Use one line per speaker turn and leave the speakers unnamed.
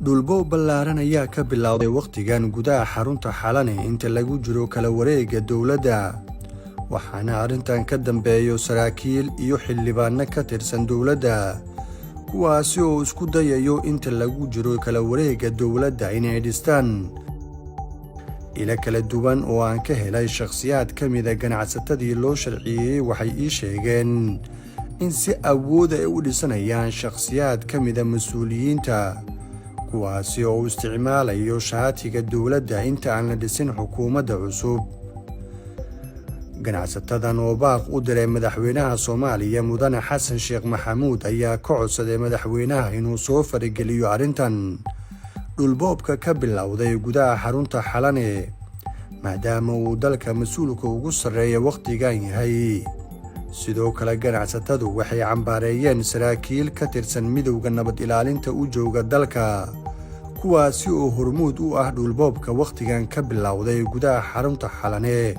Dhulboob ballaaran ayaa ka bilowday wakhtigan gudaha xarunta Xalane inta lagu jiro kala wareegga dowladda, waxaana arrintan ka dambeeyo saraakiil iyo xildhibaano ka tirsan dowladda, kuwaasi oo isku dayayo inta lagu jiro kala wareegga dowladda inay dhistaan. Ilo kala duwan oo aan ka helay shakhsiyaad ka mida ganacsatadii loo sharciyeeyey waxay ii sheegeen in si awood ay u dhisanayaan shakhsiyaad ka mida mas-uuliyiinta, kuwaasi oo u isticmaalayo shaatiga dowladda inta aan la dhisin xukuumadda cusub. Ganacsatadan oo baaq u diray madaxweynaha Soomaaliya, Mudane Xasan Sheekh Maxamuud, ayaa ka codsaday madaxweynaha inuu soo farageliyo arrintan dhulboobka ka bilowday gudaha xarunta Xalane, maadaama uu dalka mas-uulka ugu sarreeya wakhtigan yahay. Sidoo kale, ganacsatadu waxay cambaareeyeen saraakiil ka tirsan Midowda Nabad Ilaalinta u jooga dalka, kuwaasi oo hormuud u ah dhulboobka wakhtigan ka bilowday gudaha xarunta Xalane.